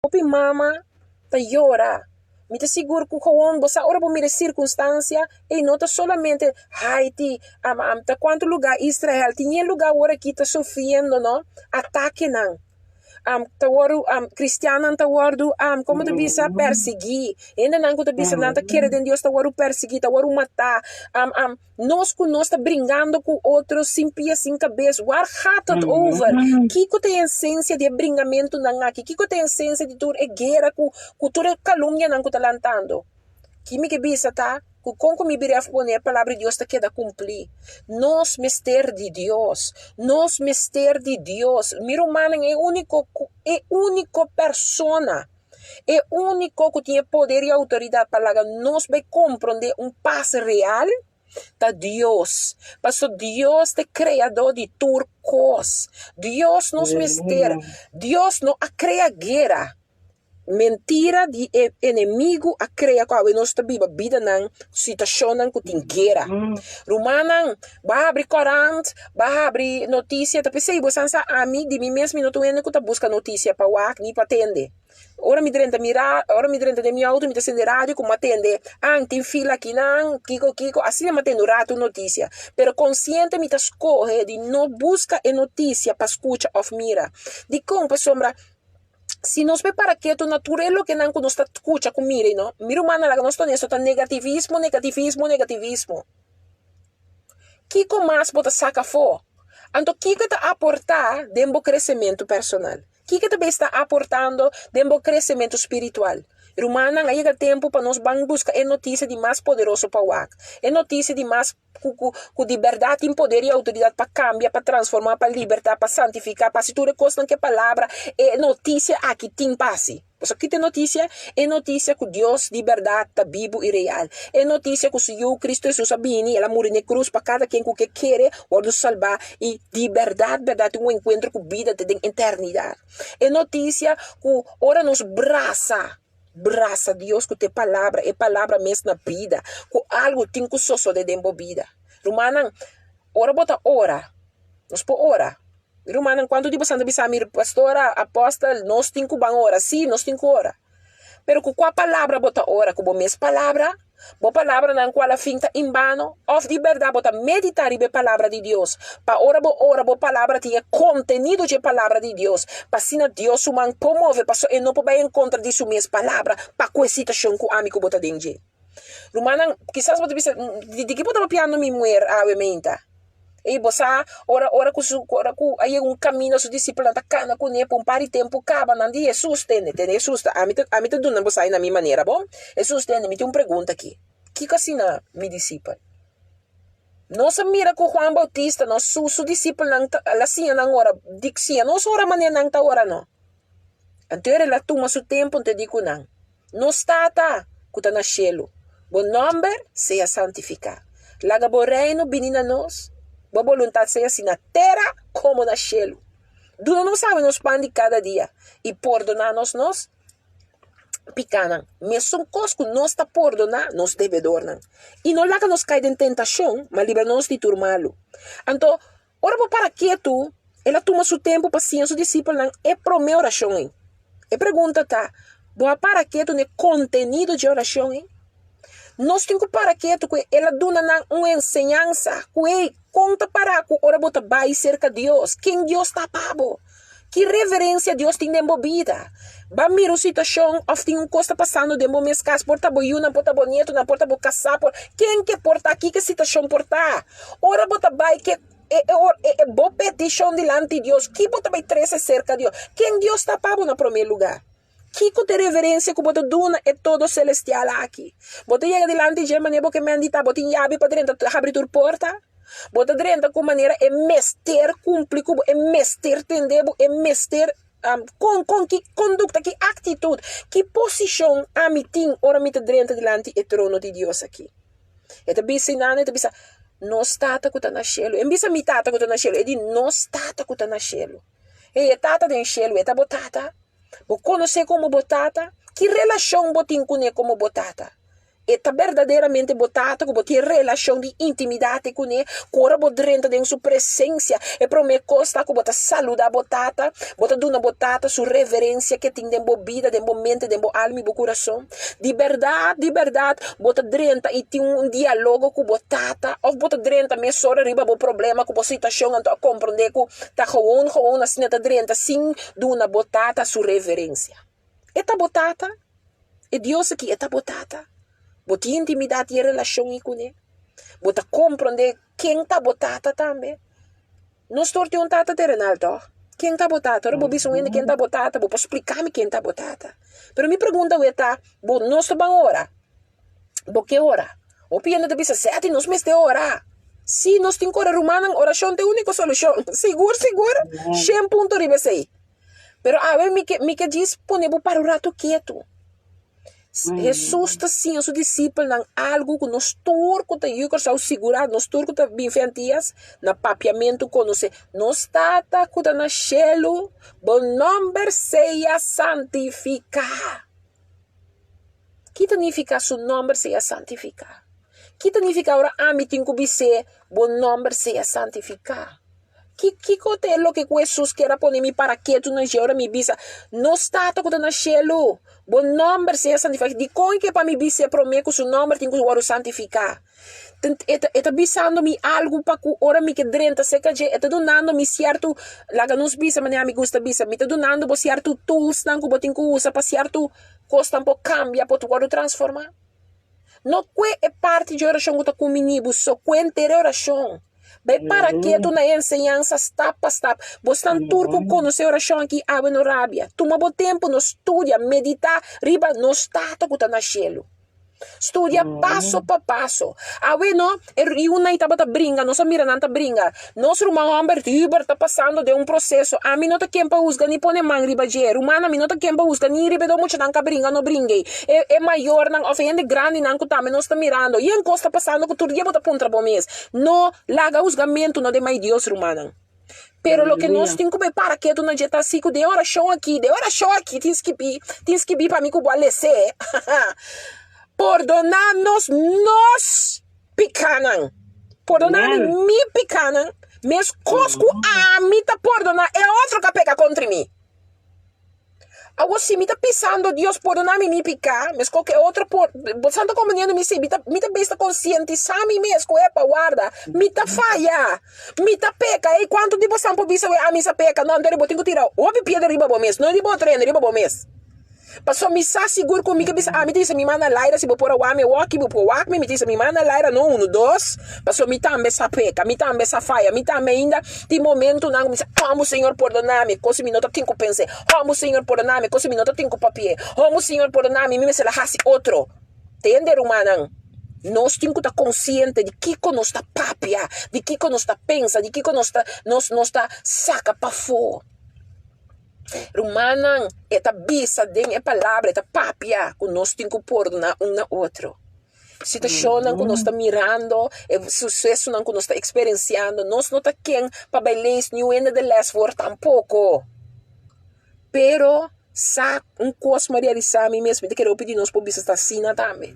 Hopi mama ta yora. Mi ta sigur ku gewoon bo sa ora bo mira e sirkunstansia ei no ta solamente Haiti, ta kuantu lugá Israel, tin yen lugá awor aki ta sufriendo no, atakenan. Ta wòrdu kristiannan ta wòrdu komo ta bisa persiguí, hendenan ku ta bisa nan ta kere den Dios ta wòrdu persiguí, ta wòrdu matá. Nos ku nos ta bringando ku otro sin pia sin kabes, waar gaat het over? Kiko ta e esensia di e bringamentunan aki? Kiko ta e esensia di tur e guera ku ku tur e kalumnianan ku ta lantando? Ki mi ke bisa ta ku kon ku mi biref pone e palabra di Dios ta keda kumplí. Nos mester di Dios. Nos mester di Dios. Mi rumannan e úniko ku e úniko persona. E úniko ku tin e poder i outoridat pa laga nos bai komprondé un pas real ta Dios. Pasobra Dios ta e Kreadó di tur kos. Dios nos mester. Dios no a krea guera. Mentira di e enemigu a krea ku awe nos ta biba bidanan, situashonnan ku tin guera. Rumannan, bo a habri korant, bo a habri notisia, ta p'esei bo san sa ami di mi mes mi no ta un hende ku ta buska notisia pa wak ni pa tende. Ora mi drenta mi ra, ora mi drenta den mi auto mi ta sende radio ku mi a tende, an tin fila akinan, kiko kiko, asina mi a tende un ratu notisia. Pero konsiente mi ta skohe di no buska e notisia pa skucha òf mira. Dikon? Pasobra si nos bai para ketu na tur e lokenan ku nos ta skucha ku mira no, mi rumannan laga nos ta honesto ta negativismo, negativismo, negativismo. Kiko mas bo ta saka afó? Anto kiko ta aportá den bo kresementu personal? Kiko ta bay sta aportando den bo kresementu spiritual? Rumannan, a yega tempu pa nos ban buska e notisia di mas poderoso pa wak, e notisia di mas ku ku ku di bèrdat tin poder i outoridat pa kambia, pa transformá, pa libertá, pa santifiká, pa hasi tur e kosnan ku e palabra, e notisia aki tin pa hasi. Pasobra ki ta e notisia? E notisia ku Dios di bèrdat ta bibu i real. E notisia ku su Yu, Kristu Hesus, a bini, el a muri na e krus pa kada ken ku ke kere wòrdu salbá i di bèrdat bèrdat tin un enkuentro ku bida te den eternidat. E notisia ku ora nos brasa, brasa Dios ku ta e Palabra, e Palabra mes na bida, ku algu tin ku sosodé den bo bida. Rumannan, ora bo ta ora, nos por ora. Mi rumannan, kuantu di boso ta bisa mi, Pastora, Apòstel, nos tin ku ban ora. Sí, nos tin ku ora. Pero ku kua palabra bo ta ora? Ku bo mes palabra? Bo palabranan ku alafin ta inbano? Òf di bèrdat bo ta meditá riba e Palabra di Dios, pa ora bo ora bo palabra tin e kontenido dje Palabra di Dios, pa asina Dios su man por move, pasobra e no por bai en kontra di su mes palabra pa ku e situashon ku ami ku bo ta den dje. Rumannan, kisas bo ta bisa, Di ki bo ta papiando mi muher awe meinta? Ei bo sa, ora ora ku su ora ku a yega un kaminda su disipelnan ta kana kuné pa un par di tempu kaba, nan di, Hesus, tende, tende, Hesus ta, ami ta ami ta duna bo sa na mi manera, bon? Hesus, tende, mi tin un pregunta aki. Kiko asina mi disipel? Nos a mira ku Juan Bautista, no, su su disipelnan ta el a siña nan ora, di siña nos ora manera nan ta ora no. Anto el a tuma su tempu anto e di ku nan, Nos Tata ku ta na shelu, bo nòmber sea santifiká. Laga bo Reino bini na nos. Bo boluntat sea hasi na tera komo na shelu. Duna nos awe nos pan di kada dia, i pordoná nos nos pikánan, mesun kos ku nos ta pordoná nos debedornan. I no laga nos kai den tentashon, ma libra nos di tur malu. Anto, Ora bo para ketu, el a tuma su tempu pa siña su disipelnan e promé orashon ei. E pregunta ta, Bo a para ketu na e kontenido dje orashon ei? Nos tin ku para ketu ku el a duna nan un enseñansa ku ei kon ta para ku ora bo ta bai serka Dios, ken Dios ta pa bo, ki reverensia Dios tin den bo bida. Ba mira un situashon òf tin un kos ta pasando den bo mes kas, por ta bo yunan, por ta bo nietonan, por ta bo kasá, por ken ke por ta, kiko e situashon por ta. Ora bo ta bai ke e e bo petishon dilanti Dios, ki bo ta bai trese serka Dios? Ken Dios ta pa bo na promé lugá? Kiko ta e reverensia ku bo ta duna e Todo Selestial aki? Bo ta yega dilanti dje manera bo ke menditá, bo tin yabi pa drenta habri tur porta? Bo ta drenta ku manera e mester kumpli ku bo, e mester tende bo, e mester kon kon ki kondukta, ki aktitut, ki posishon ami tin ora mi ta drenta dilanti e trono di Dios aki? E ta bisa nan, e ta bisa, Nos Tata ku ta na shelu. E no bisa mi Tata ku ta na shelu, e di nos Tata ku ta na shelu. Hey, e Tata den shelu, e ta bo Tata? Bo konos'é komo bo Tata? Ki relashon bo tin kuné komo bo Tata? E ta berdaderamente bo tata ku bo tin relashon di intimidat kuné? Ku ora bo drenta den su presensia, e promé kos ta ku bo ta saludá bo tata, bo ta duna bo tata su reverensia ke tin den bo bida, den bo mente, den bo alma i bo kurason. Di bèrdat, di bèrdat, bo ta drenta i tin un dialogo ku bo tata òf bo ta drenta mesora riba bo problema ku bo situashon anto a komprondé ku ta gewoon gewoon asina ta drenta sin duna bo tata su reverensia. E ta bo tata. E Dios aki e ta bo tata. Bo tin intimidat i e relashon ei kuné. Bo ta komprondé ken ta bo tata tambe. Nos tur tin un tata terenal, tòg? Ken ta bo tata? Ora bo bisa un hende ken ta bo tata, bo por splika mi ken ta bo tata. Pero mi pregunta awe ta, bo nos ta ban ora? Bo ke ora? Hopi hende ta bisa, Seti, nos mester ora. Sí, nos tin ku ora, rumannan, orashon ta e úniko solushon. Sigur, sigur, shen punto riba esei. Pero awe mi ke mi ke djis pone bo para un ratu ketu. Hesus ta siña su disipelnan algu ku nos tur ku ta yu Kòrsou sigurá, nos tur ku ta bin fe Antias na papiamentu konosé, Nos Tata ku ta na shelu, bo nòmber sea santifiká. Ki ta nifiká su nòmber sea santifiká? Ki ta nifiká ora ami tin ku bis'é bo nòmber sea santifiká? Ki kiko ta e loke ku Hesus kier a pone mi para ketu na dje ora mi bisa, Nos Tata ku ta na shelu, bo nòmber sea santifiká. Dikon e ke pa mi bis'é promé ku su nòmber tin ku wòrdu santifiká? E ta e ta bisando mi algu pa ku ora mi ke drenta serka dje, e ta dunando mi sierto, laga nos bisa manera mi gusta bisa, mi ta dunando bo sierto toolsnan ku bo tin ku usa pa sierto kosnan por kambia, por wòrdu transformá. No kue e parti dje orashon ku ta kumini bo so, kue henter e orashon. Bai para ketu na e enseñansa stap pa stap. Bosnan tur ku konosé orashon aki awe no rabia. Tuma bo tempu no studia, meditá riba nos Tata ku ta na shelu. Studia paso pa paso. Awe no, e riunan ei tabata bringa, nos a mira nan ta bringa. Nos ruman hòmber Hubert ta pasando den un proseso. Ami no ta ken pa husga ni pone man riba dje. Rumannan, mi no ta ken pa husga ni riba e dos muchanan ka bringa no bring'ei. E e mayornan òf e hende grandinan ku tambe nos ta mirando. Yen kos ta pasando ku tur dia bo ta puntra bo mes. No laga husgamentu no den mai Dios, rumannan. Pero loke nos tin ku bai para ketu na dje ta si ku den orashon aki, den orashon aki tin skibí, tin skibí pa mi ku bo a les'é, Pordoná nos nos pikánan. Pordoná mi mi pikánan, meskos ku ami ta pordoná e otro ku a peka kontra mi. Awor si mi ta pisando Dios pordona mi mi piká, meskos ku e otro por, bo sa ta komprendiendo mi? Si, mi ta, mi ta bes ta konsientisá mi mes ku epa, warda, mi ta faya, mi ta peka. Ey, kuantu di bosan por bisa wei ami sa peka? No, anto bo tin ku tira hopi piedra riba bo mes, no riba otro hende, riba bo mes. Pasobra mi sa sigur ku mi ke bisa, ami ta bisa mi mana Laira si bo por a wak mi awor, bo por wak mi, mi ta bisa mi mana Laira no unu, dos, pasobra mi tambe sa peka, mi tambe sa faya, mi tambe ainda tin momentunan ku mi bisa, Amo Señor pordona mi, kosa mi no ta tin ku pens'é, Amo Señor pordona mi, kosa mi no ta tin ku papi'é, Amo Señor pordona mi, mi mester a hasi otro. Tende rumannan, nos tin ku ta konsiente di kiko nos ta papia, di kiko nos ta pensa, di kiko nos ta nos nos ta saka pafó. Rumannan, e ta bisa den e palabra, e ta papia ku nos tin ku pordoná un na otro. Situashonnan ku nos ta mirando, e susesonan ku nos ta eksperensiando, nos no ta ken pa bai lees niun hende de les for tampoko. Pero sa un kos mi a realisá mi mes, mi ta kere hopi di nos por bisa ta asina tambe.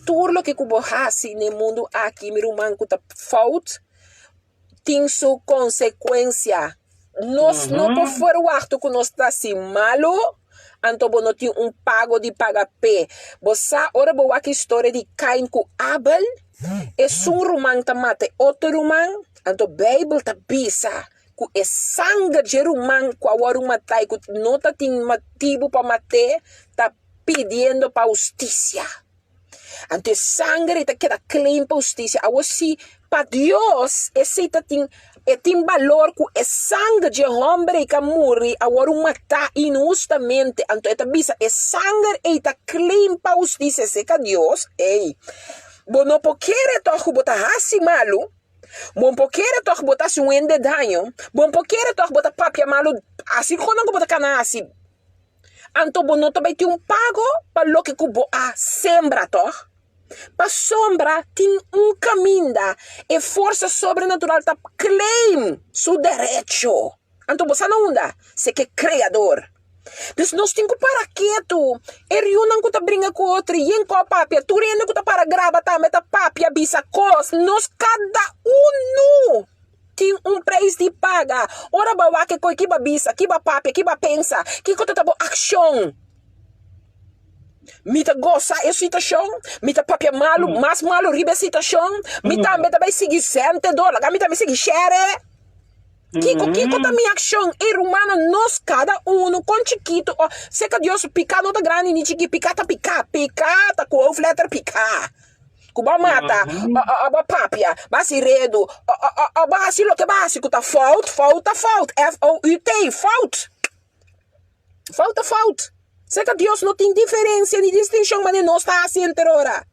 Tur loke ku bo hasi na e mundu aki, mi ruman, ku ta fout, tin su konsekuensia. Nos no por ferwachtu ku nos ta hasi malu, anto bo no tin un pago di paga p'e. Bo sa ora bo wak historia di Kain ku Abel, esun ruman ta mata e otro ruman, anto Beibel ta bisa ku e sanger dje ruman ku a wòrdu matá i ku no ta tin motibu pa mat'é ta pidiendo pa hustisia. Anto e sanger ei ta keda claim pa hustisia. Awor si pa Dios esei ta tin e tin balor ku e sanger dje homber ei ka muri a wòrdu matá inhustamente, anto e ta bisa e sanger ei ta claim pa hustisia serka Dios, ei, bo no por kere tòg ku bo ta hasi malu, bo no por kere tòg bo ta hasi un hende daño, bo no por kere tòg bo ta papia malu, hasi konan ku bo ta kana hasi. Anto bo no ta bai tin un pago pa loke ku bo a sembra, tòg? Pasobra tin un kaminda e forsa sobrenatural ta claim su derecho. Anto bo sa na unda? Se ke Kreador. Dus nos tin ku para ketu. E riunan ku ta bringa ku otro yen ku a papia, tur hende ku ta para graba tambe ta papia bisa kos. Nos kada unu tin un prijs di paga. Ora bo a wak e koi ki bo a bisa, ki bo a papia, ki bo a pensa, kiko ta ta bo akshon. Mi ta gosa e situashon, mi ta papia malu, mas malu riba e situashon, mi tambe ta bai sigui sente dor, laga mi tambe sigui shere. Kiko, kiko ta mi akshon? Ey rumannan, nos kada unu, kon chikitu o, seka Dios, piká no ta grandi ni chikí, piká ta piká, piká ta ku hoofdletter piká. Ku bo a mata, o bo a papia, bo a hasi redu, o bo a hasi loke bo a hasi ku ta fout, fout ta fout, F-O-U-T, fout. Fout ta fout. Seka Dios no tin diferensia ni distinshon manera nos ta hasi henter ora.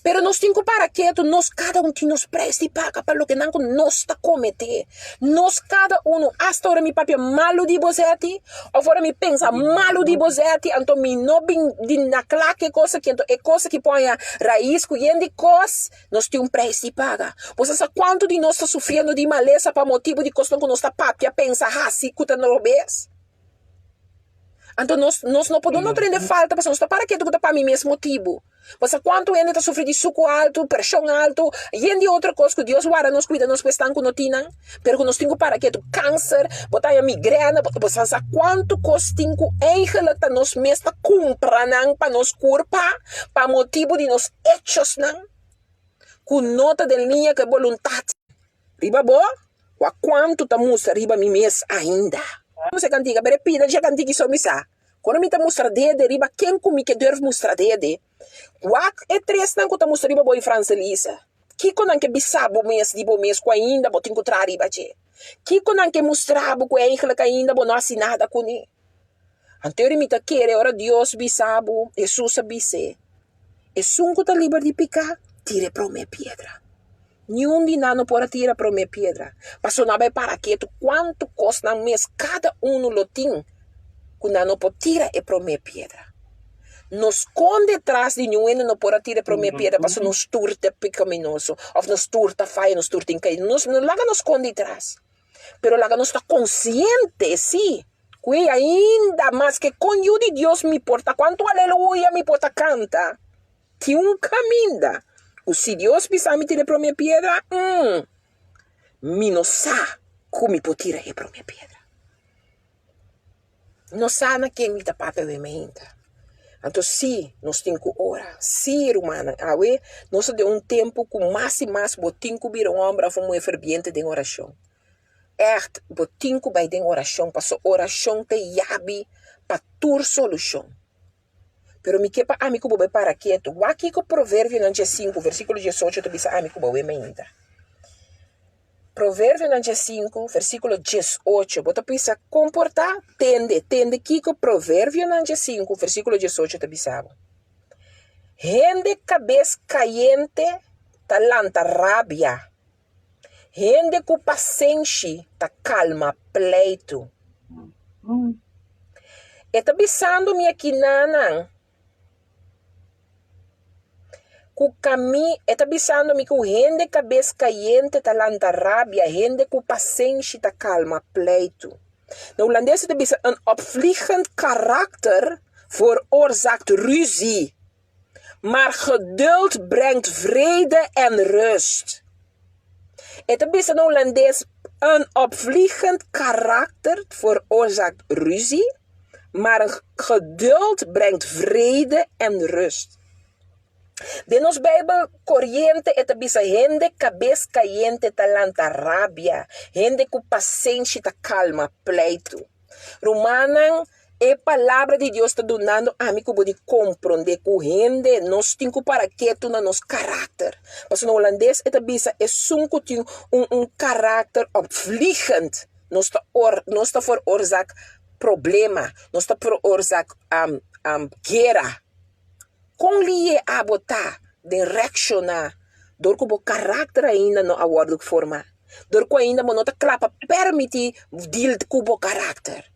Pero nos tin ku para ketu, nos kada un tin nos prijs di paga pa loke nan ku nos ta kometé. Nos kada unu, asta ora mi papia malu di bo zeti, òf ora mi pensa malu di bo zeti, anto mi no bin di na kla ku e kos aki, anto e kos aki por haña rais ku yen di kos, nos tin un prijs di paga. Bo sa sa kuantu di nos ta sufriendo di malesa pa motibu di kosnan ku nos ta papia, pensa, hasi ku ta robes? Anto nos nos no por duna otro hende falta pasobra nos ta para ketu ku ta pa mi mes motibu. Pasobra kuantu hende ta sufri di suku altu, preshon altu, yen di otro kos ku Dios warda nos, kuida nos ku esnan ku no tin nan, pero ku nos tin ku para ketu, kanser, bo ta haña migrena, bo bo sa sa kuantu kos tin ku eigenlik ta nos mes ta kumpra nan pa nos kurpa pa motibu di nos echosnan ku no ta den liña ku e boluntat. Riba bo, wak kuantu ta mustra riba mi mes ainda. Nos e kantiga, pero e pida dje kantiki so mi sa. Kono mi ta mustra dede riba ken ku mi ke durf mustra dede? Wak e tresnan ku ta mustra riba bo i Franselisa. Kiko nan ke bisa bo mes di bo mes ku ainda bo tin ku traha riba dje? Kiko nan ke mustra bo ku eigentlik ainda bo no hasi nada kuné? Anto mi ta kere ora Dios bisa bo, Hesus a bis'é, Esun ku ta liber di piká, tira e promé piedra. Niun di nan no por a tira promé piedra, pasobra nan bai para ketu kuantu kos nan mes kada unu lo tin ku nan no por tira e promé piedra. No skonde tras di niun hende no por a tira e promé piedra pasobra nos tur ta pekaminoso òf nos tur ta faya, nos tur tin kai. Nos no laga nos skonde tras, pero laga nos ta konsiente sí ku ei ainda maske kon yu di Dios mi por ta, kuantu aleluya mi por ta kanta. Tin un kaminda ku si Dios bisa mi tira e promé piedra, mm, mi no sa ku mi por tira e promé piedra. No sa na ken mi ta papia awe mainta. Anto sí, nos tin ku ora. Sí, rumannan, awe nos ta den un tempu ku mas i mas bo tin ku bira un hòmber òf un muhé ferbiente den orashon. Ègt, bo tin ku bai den orashon, pasobra orashon ta e yabi pa tur solushon. Pero mi ke pa ami ku bo bai para ketu. Wak kiko Proverbionan diesinku, versíkulo diesocho ta bisa ami ku bo awe mainta. Proverbionan diesinku, versíkulo diesocho, bo ta bisa komportá? Tende, tende kiko Proverbionan diesinku, versíkulo diesocho ta bisa bo. Hende kabes kayente ta lanta rabia, hende ku pasenshi ta kalma pleitu. E ta bisando mi akinanan ku kami, e ta bisando mi ku hende kabes kayente ta lanta rabia, hende ku pasenshi ta kalma pleitu. Na hulandes e ta bisa een opvliegend karakter veroorzaakt ruzie, maar geduld brengt vrede en rust. E ta bisa na hulandes, Een opvliegend karakter veroorzaakt ruzie, maar geduld brengt vrede en rust. Den nos Bijbel koriente e ta bisa hende kabes kayente ta lanta rabia, hende ku pasenshi ta kalma pleitu. Rumannan, e Palabra di Dios ta dunando ami ku bo di komprondé ku hende nos tin ku para ketu na nos karakter. Pasobra na hulandes e ta bisa esun ku tin un un karakter opvliegend nos ta or nos ta veroorzaak problema, nos ta veroorzaak guera. Kon lié abo ta den reakshoná dor ku bo karakter ainda no a wòrdu formá? Dor ku ainda bo no ta kla pa permití deal ku bo karakter.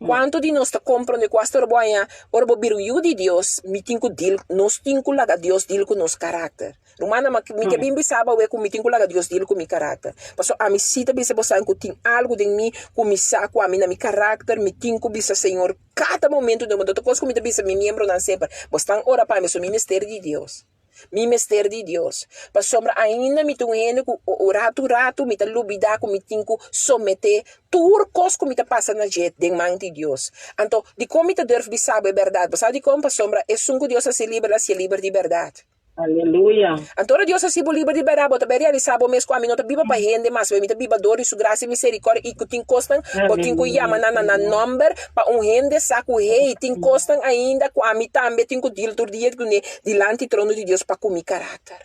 Kuantu di nos ta komprondé ku asta ora bo haña, ora bo bira un yu di Dios, mi tin ku deal, nos tin ku laga Dios deal ku nos karakter. Rumannan, ma mi ke bin bisa bo awe ku mi tin ku laga Dios deal ku mi karakter. Pasobra ami si ta bisa bo saben ku tin algu den mi ku mi sa ku ami na mi karakter mi tin ku bisa Señor kada momento den mundo. Ta kos ku mi ta bisa mi miembronan semper, bo stan ora pa mi, so mi mester di Dios. Mi mester di Dios, pasobra ainda mi ta un hende ku ratu ratu mi ta lubidá ku mi tin ku someté tur kos ku mi ta pasa na dje den man di Dios. Anto, dikon mi ta durf bisa bo e bèrdat? Bo sa dikon? Pasobra esun ku Dios hasi liber, el hasié liber di bèrdat. Aleluya! Anto ora Dios hasi bo liber di bèrdat, bo ta bai realisá bo mes ku ami no ta biba pa hende mas, mi ta biba dor di su grasia i miserikòrdia i ku tin kosnan bo tin ku yama nan na nan nòmber pa un hende sa ku, hey, tin kosnan ainda ku ami tambe tin ku deal tur dia kuné. Dilanti trono di Dios pa ku mi karakter.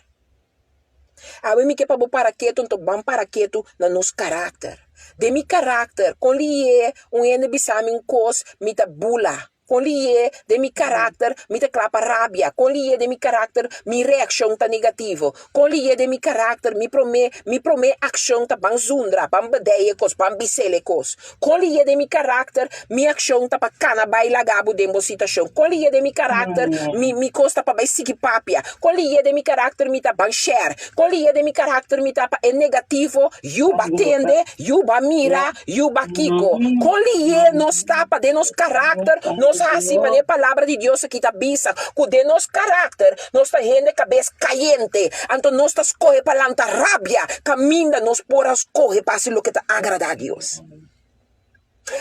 Awe mi ke pa bo para ketu, nto ban para ketu na nos karakter. Den mi karakter, kon liye un hende bisa mi un kos, mi ta bula. Kon liye den mi karakter, mi ta kla pa rabia. Kon liye den mi karakter, mi reakshon ta negativo. Kon liye den mi karakter, mi promé, mi promé akshon ta ban zundra, ban bedei e kos, ban bisel e kos. Kon liye den mi karakter, mi akshon ta pa kana bai laga bo den bo situashon. Kon liye den mi karakter, mi mi kos ta pa bai sigui papia. Kon liye den mi karakter mi ta ban share. Kon liye den mi karakter mi ta pa e negativo yu ba tende, yu ba mira, yu ba kiko. Kon liye nos ta pa den nos karakter nos hasi manera e palabra di Dios aki ta bisa ku den nos karakter nos ta hende kabes kayente. Anto nos ta skohe pa lanta rabia kaminda nos por a skohe pa hasi loke ta agradá Dios.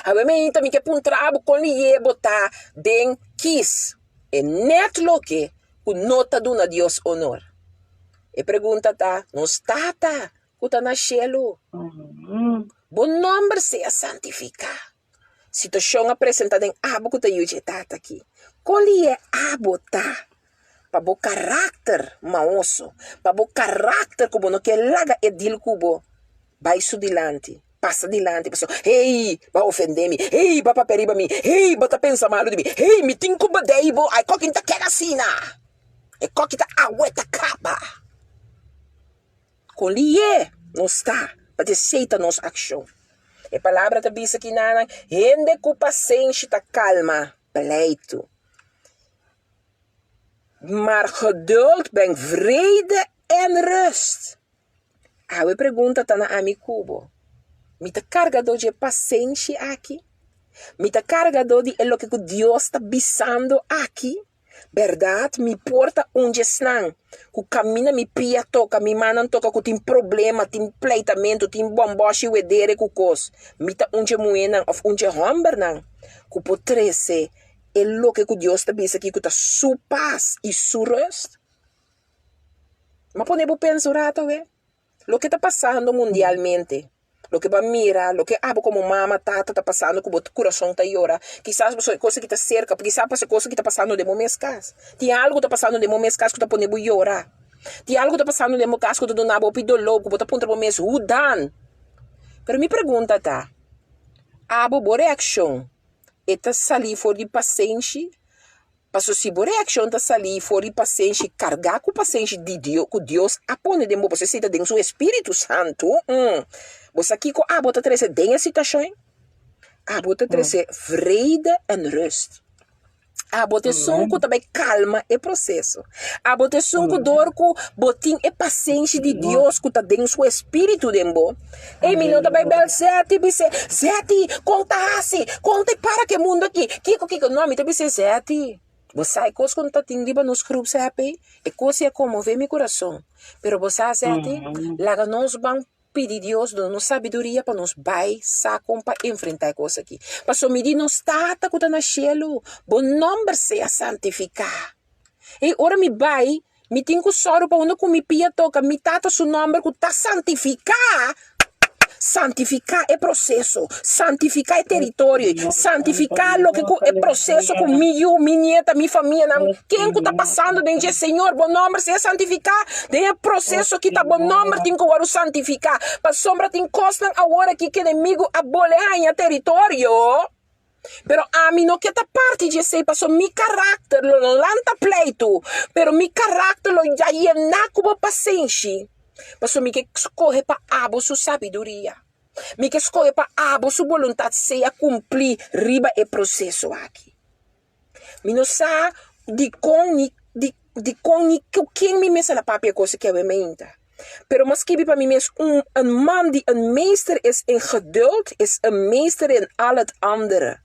Awe meinta mi ke puntra bo kon liye bo ta den kis e nèt loke ku no ta duna Dios onor. E pregunta ta, nos Tata ku ta na shelu, bo nòmber sea santifiká. Situashon a presentá den abo ku ta yuchi e tata aki. Kon liye abo ta pa bo karakter maoso, pa bo karakter ku bo no ke laga e dil ku bo bai su dilanti, pasa dilanti pasobra hey bo a ofendé mi, hey bo a papia riba mi, hey bo ta pensa malu di mi, hey mi tin ku bedei bo, ai koki ta keda asina, e koki ta awe ta kaba. Kon liye nos ta pa esei ta nos akshon. E palabra ta bisa kinanan, Hende ku pasenshi ta kalma pleitu. Maar geduld brengt vrede en rust. Awe pregunta ta na ami ku bo, Mi ta kargadó dje pasenshi aki? Mi ta kargadó di e loke ku Dios ta bisando aki? Bèrdat, mi por ta un dje esnan ku kaminda mi pia toka, mi mannan toka ku tin problema, tin pleitamentu, tin bòmbòshi wedere ku kos. Mi ta un dje muhénan òf un dje hòmbernan ku por trese e loke ku Dios ta bisa aki ku ta su pas i su rùst. M'a pone bo pensa un rato awe. Loke ta pasando mundialmente, loke bo a mira, loke abo komo mama, tata ta pasando ku bo kurason ta yora, kisas pasobra e kos aki ta serka, kisas pasobra e kos aki ta pasando den bo mes kas. Tin algu ta pasando den bo mes kas ku ta pone bo yora. Tin algu ta pasando den bo kas ku ta duna bo hopi doló, ku bo ta puntra bo mes, Hoe dan? Pero mi pregunta ta, abo bo reakshon e ta sali for di pasenshi? Paso si bo reakshon ta salí for di pasenshi kargá ku pasenshi di Dios ku Dios a pone den bo, pasobra esei ta den su Espíritu Santu, mm, bo sa kiko abo ta trese den e situashon? Abo ta trese vrede en rust. Abo ta esun ku ta bai kalma e proseso. Abo ta esun ku dor ku bo tin e pasenshi di Dios ku ta den su Espíritu den bo, Ey mi no ta bai bel Zeti bis'é, Zeti, kon ta hasi? Kon ta e para ku e mundu aki? Kiko, kiko? No, mi ta bis'é, Zeti, bo sa e kos ku no ta tin riba nos groepsapp ei? E kos ei a konmové mi kurason. Pero bo sa, Zeti, laga nos ban pidi Dios duna nos sabiduria pa nos bai sa kon pa enfrentá e kos aki. Pasobra mi di nos Tata ku ta na shelu, bo nòmber sea santifiká. Ey, ora mi bai, Mi tin ku sòru pa unda ku mi pia toka mi Tata su nòmber ku ta santifiká, santifiká e proseso, santifiká e teritorio, santifiká loke ku e proseso ku mi yu, mi nieta, mi famianan, ken ku ta pasando den dje. Señor, bo nòmber sea santifiká den e proseso ki ta bo nòmber tin ku wòrdu santifiká, pasobra tin kosnan awor aki ku enemigu a bole haña teritorio. Pero ami no ke ta parti di esei, pasobra mi karakter lo no lanta pleitu, pero mi karakter lo ya yená ku bo pasenshi, pasobra mi ke skohe pa abo su sabiduria. Mi ke skohe pa abo su boluntat sea kumplí riba e proseso aki. Mi no sa dikon ni di dikon ni ku ken mi mester a papia e kos aki awe meinta. Pero mi a skibi pa mi mes un een man die een meester is in geduld is een meester in al het andere.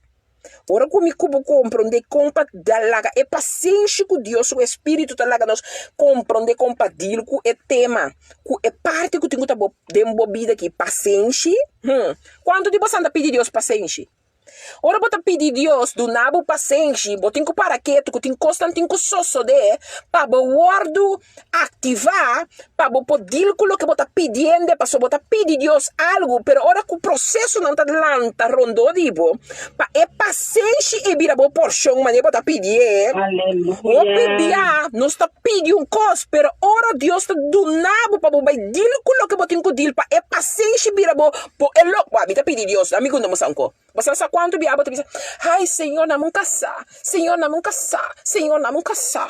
Ora ku mi ku bo komprondé kon pa laga e pasenshi ku Dios su Espíritu ta laga nos komprondé kon pa deal ku e tema, ku e parti ku tin ku ta bo den bo bida aki, pasenshi. Hm. Kuantu di boso a pidi Dios pasenshi? Ora bo ta pidi Dios duna bo pasenshi, bo tin ku para ketu ku tin kosnan tin ku sosodé pa bo wòrdu aktivá pa bo por deal ku loke bo ta pidiende, pasobra bo ta pidi Dios algu, pero ora ku prosesonan ta lanta rondó di bo, pa e pasenshi ei bira bo porshon manera bo ta pidié. Hopi bia nos ta pidi un kos, pero ora Dios ta duna bo pa bo bai deal ku loke bo tin ku deal pa e pasenshi bira bo bo e lo, mi ta pidi Dios, ami ku no bo sa un ko. Bo sa sa kuantu bia bo ta bisa, Ai Señor, nami un kasá, Señor, nami un kasá, Señor, nami un kasá.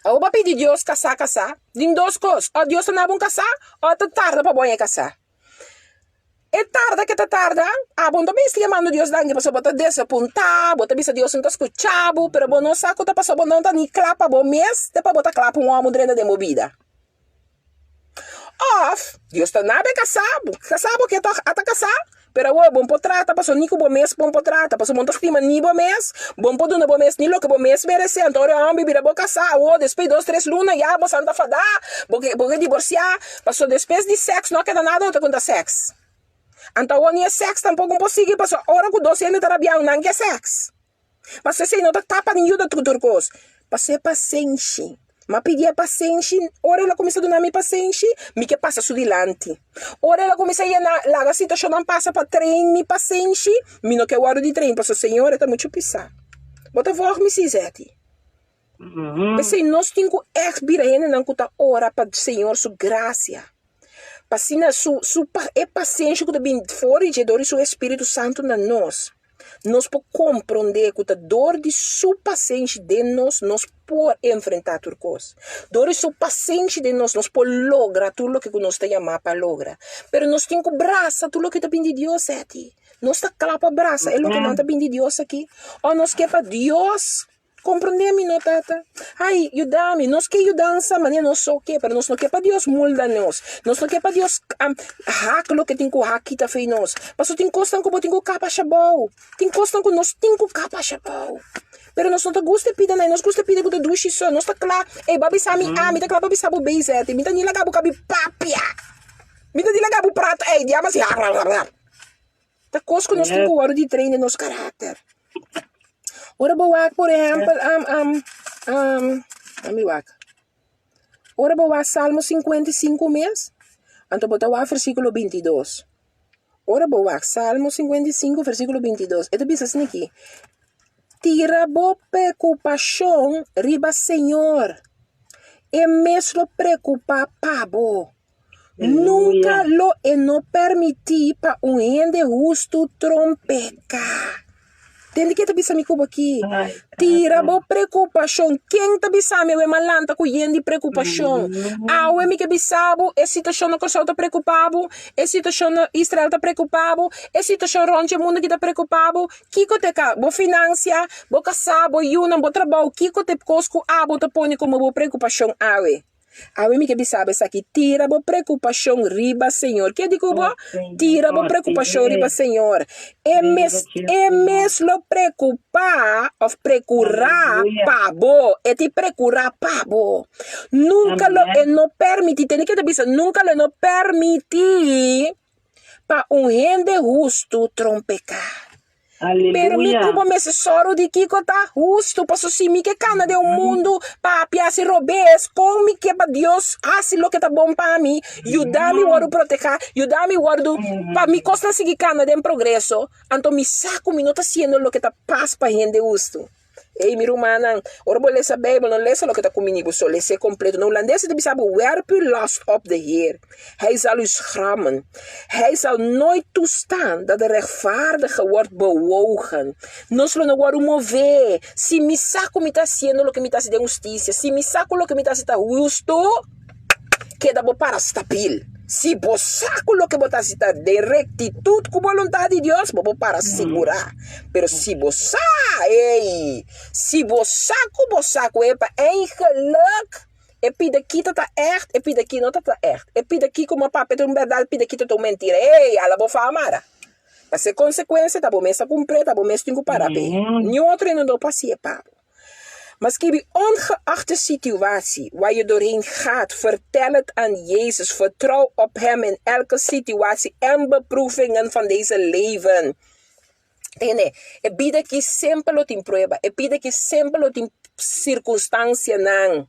Awor bo a pidi Dios kasá kasá, tin dos kos, o Dios ta naba un kasá o ta tarda pa bo haña kasá. E tarda ke ta tarda, abo no ta mester yamando Dios danki pasobra bo ta desapuntá, bo ta bisa Dios no ta skucha bo, pero bo no sa ku ta pasobra bo no ta ni kla pa bo mes te pa bo ta kla pa un hòmber drenta den bo bida. Òf, Dios ta naba e kasá, bo kasá bo ke tòg a ta kasá, pero awor bo no por trata pasobra ni ku bo mes bo no por trata, pasobra bo no ta stima ni bo mes, bo no por duna bo mes ni loke bo mes meresé, anto ora e hòmber bira bo kasá, awor despues di dos tres luna ya bo san ta fadá, bo ke bo ke divorsiá, pasobra despues di sèks no a keda nada otro ku no ta sèks. Anto awor ni e sèks tampoko no por sigui pasobra ora ku dos hende ta rabiá nan ke sèks. Pasobra esei no ta tapa ni yuda tur tur kos. Pasobra e pasenshi. Mi a pidi e pasenshi, ora el a kuminsá duna mi pasenshi, mi ke pasa su dilanti. Ora el a kuminsá yena laga situashonnan pasa pa train mi pasenshi, mi no ke wòrdu di train pasobra Señor e ta muchu pisá. Bo ta vòg mi si, Zetty? P'esei nos tin ku ègt bira hendenan ku ta ora pa Señor su grasia. Pa asina su su e pasenshi ku ta bini for di dje dor di su Espíritu Santu na nos. Nos por komprondé ku ta dor di Su pasenshi den nos, nos por enfrentá tur kos. Dor di Su pasenshi den nos, nos por logra tur loke ku nos ta yamá pa logra. Pero nos tin ku brasa tur loke ta bin di Dios, Etty. Nos ta kla pa brasa e loke nan ta bin di Dios aki? O nos ke pa Dios Komprondé mi no, Tata. Ai, yuda mi. Nos ke yudansa manera nos so ke, pero nos no ke pa Dios mulda nos. Nos no ke pa Dios hak loke tin ku hak kita fei nos. Pasobra tin kosnan ku bo tin ku kapa ashabou. Tin kosnan ku nos tin ku kapa ashabou. Pero nos no ta gusta e pida nai. Nos gusta e pida ku ta dushi so. Nos ta kla, ey, bo a bisa mi A, mi ta kla pa bisa bo B, Z. Mi ta ni laga bo kabi papia. Mi ta ni laga bo prato, ey, diablo asi, har, har, har, har. Ta kos ku nos tin ku wòrdu di train den nos karakter. Ora bo wak por ehèmpel mi wak. Ora bo wak Salmo 55 mes, anto bo ta wak versíkulo 22. Ora bo wak Salmo 55 versíkulo 22, e ta bisa asina aki, Tira bo preokupashon riba Señor, e mes lo preokupá pa bo. Nunka lo e no permití pa un hende hustu trompeká. Tende ke ta bisa mi ku bo aki? Tira bo preokupashon. Ken ta bisa mi awe m'a lanta ku yen di preokupashon? Awe mi ke bisa bo e situashon na Kòrsou ta preokupá bo, e situashon na Israel ta preokupá bo, e situashon rònt dje mundu aki ta preokupá bo. Kiko ta ka bo finansia, bo kasá, bo yunan, bo trabou, kiko ta e kos ku abo ta pone komo bo preokupashon awe? Awe mi ke bisa bo esaki, tira bo preokupashon riba Señor. Ke di ku bo? Tira bo preokupashon riba Señor. E mes, e mes lo preokupá òf prekurá pa bo. E tin prekurá pa bo. Nunka lo e no permití, tende ke ta bisa, nunka lo e no permití pa un hende hustu trompeká. Pero mi ku bo mester sòru di kiko ta hustu, pasobra si mi ke kana den un mundu papia hasi robes, kon mi ke pa Dios hasi loke ta bon pa mi, yuda mi wòrdu protehá, yuda mi wòrdu pa mi kosnan sigui kana den progreso, anto mi sa ku mi no ta hasiendo loke ta pas pa hende hustu. Ey, mi rumannan, ora bo lesa Bijbel, no lesa loke ta kumini bo so, les'é kompleto. Na hulandes e ta bisa bo, Werp uw last op de Heer, Hij zal u schrammen. Hij zal nooit toestaan dat de rechtvaardige wordt bewogen. Nos lo no wòrdu mové. Si mi sa ku mi ta hasiendo loke mi ta hasi den hustisia, si mi sa ku loke mi ta hasi ta hustu, keda bo para stabil. Si bo sa ku loke bo ta hasi ta den rektitut ku boluntat di Dios, bo por para sigurá. Pero si bo sa, ey, si bo sa ku bo sa ku e pa eigenlijk e pida ki ta ta ègt, e pida ki no ta ta ègt, e pida ki ku bo papia ta un bèrdat, e pida ki ta ta un mentira, ey, ala bo fa mara. Pasobra e konsekuensia ta bo mes ta kumpr'é, ta bo mes tin ku para p'e. Niun otro hende no por hasié pa bo. Maar skibi ongeacht de situatie waar je doorheen gaat, vertel het aan Jezus. Vertrouw op Hem in elke situatie en beproevingen van deze leven. Tende, e bida ki semper lo tin prueba, e bida ki semper lo tin circunstancianan.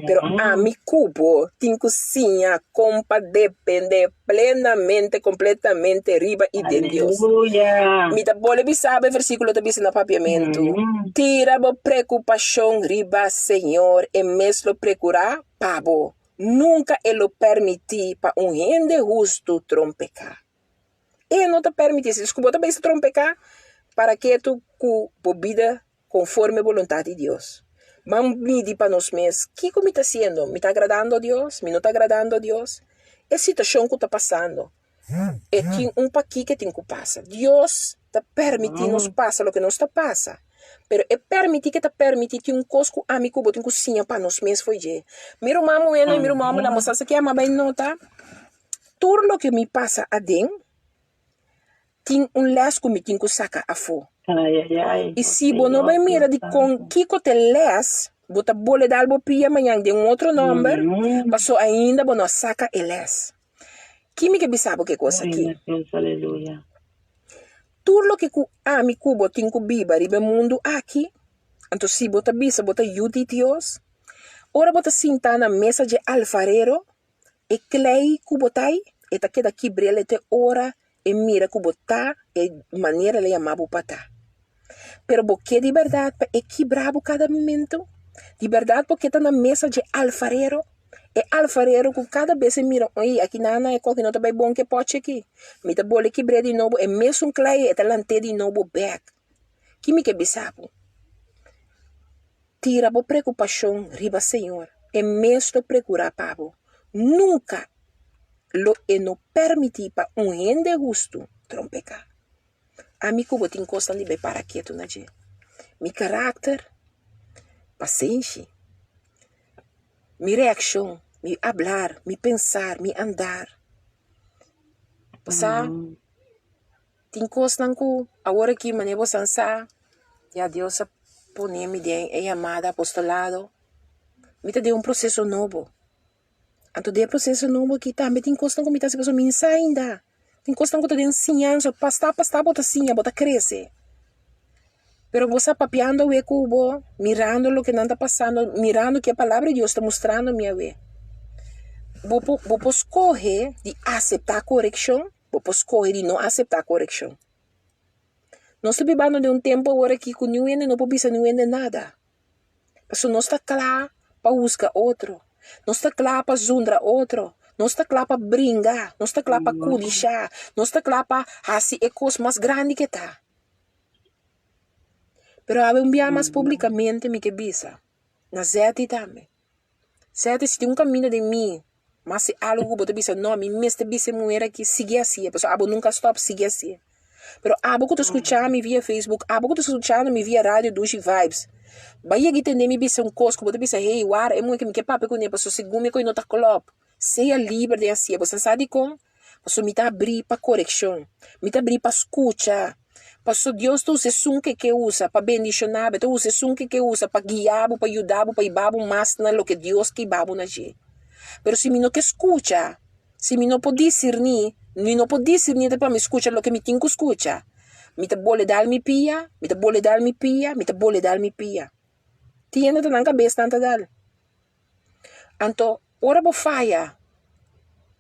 Pero ami ku bo tin ku siña kon pa depende plenamente, kompletamente riba i den Dios. Aleluya. Mi ta bolbe bisa bo e versíkulo ta bisa na papiamentu, Tira bo preokupashon riba Señor, e mes lo prekurá pa bo. Nunka e lo permití pa un hende hustu trompeká. E no ta permití. Si ku bo ta bisa trompeká, para ketu ku bo bida konforme boluntat di Dios. Ban midi pa nos mes, Kiko mi ta hasiendo? Mi ta agradando Dios? Mi no ta agradando Dios? E situashon ku ta pasando, e tin un pakiko e tin ku pasa. Dios ta permití nos pasa loke nos ta pasa, pero e permití ke ta permití tin un kos ku ami ku bo tin ku siña pa nos mes fo'i dje. Mi ruman muhénan i mi ruman hòmbernan, bo sa esaki a bai nota tur loke mi pasa aden. Tin un les ku mi tin ku saka afó. Ai, ai, ai. I si bo no bai mira di kon kiko ta e les, bo ta bole dal bo pia mañan den un otro nòmber, paso ainda bo no a saka e les. Ki mi ke bisa bo ke kos aki? Aleluya. Tur loke ku ami ku bo tin ku biba riba e mundu aki, anto si bo ta bisa bo ta yu di Dios, ora bo ta sinta na mesa dje alfarero, E klei ku bo ta ei, e ta keda kibr'el te ora e mira ku bo ta e manera el a yama bo pa ta. Pero bo ke di bèrdat pa e kibra bo kada momentu? Di bèrdat bo ke ta na mesa dje alfarero? E alfarero ku kada bes e mira, oi, aki nan e koki no ta bai bon ku e pòchi aki. Mi ta bole kibr'é di nobo, e mesun klei e ta lant'é di nobo bèk. Ki mi ke bisa bo? Tira bo preokupashon riba Señor, e mes lo prekurá pa bo. Nunka lo e no permití pa un hende hustu trompeká. Ami ku bo tin kosnan di bai para ketu na dje. Mi karakter, pasenshi, mi reakshon, mi ablar, mi pensar, mi andar. Bo sa? Tin kosnan ku awor aki manera bo san sa, ya Dios a pone mi den e yamada apostolado, mi ta den un proseso nobo. Anto den e proseso nobo aki tambe tin kosnan ku mi ta hasi pasobra mi no sa ainda. Tin kosnan ku ta den siñansa, pastá pastá bo ta siña, bo ta krese. Pero bo sa papiando awe ku bo, mirando loke nan ta pasando, mirando ke palabra di Dios ta mustrando mi awe. Bo por bo por skohe di aseptá korekshon. Bo por skohe di no aseptá korekshon. Nos ta bibando den un tempu awor aki ku niun hende no por bisa niun hende nada. Pasobra nos ta kla pa husga otro, nos ta kla pa zundra otro, nos ta kla pa bringa, nos ta kla pa kudishá, nos ta kla pa hasi e kos mas grandi ke ta. Pero awe un bia mas públikamente mi ke bisa, na Zeti tambe. Sète, si tin un kaminda den mi, mas si algu ku bo ta bisa, no, mi mester bisa e muher aki, sigui hasié, pasobra abo nunka stòp, sigui hasié. Pero abo ku ta skucha mi via Facebook, abo ku ta skuchando mi via Radio Dushi Vibes, bai yega i tende mi bisa un kos ku bo ta bisa, hey, wara, e muher aki mi ke papia kuné, pasobra segun mi ku e no ta klòp. Sea liber den hasié. Bo sa sa dikon? Pasobra mi ta abrí pa korekshon. Mi ta abrí pa skucha. Pasobra Dios ta usa esun ku e ke usa pa bendishoná bo, e ta usa esun ku e ke usa pa guia bo, pa yuda bo, pa hiba bo mas na loke Dios ke hiba bo na dje. Pero si mi no ke skucha, si mi no por disirní, mi no por disirní ta pa mi skucha loke mi tin ku skucha, mi ta bole dal mi pia, mi ta bole dal mi pia, mi ta bole dal mi pia. Tin hende ta nan kabes nan ta dal. Anto, ora bo faya,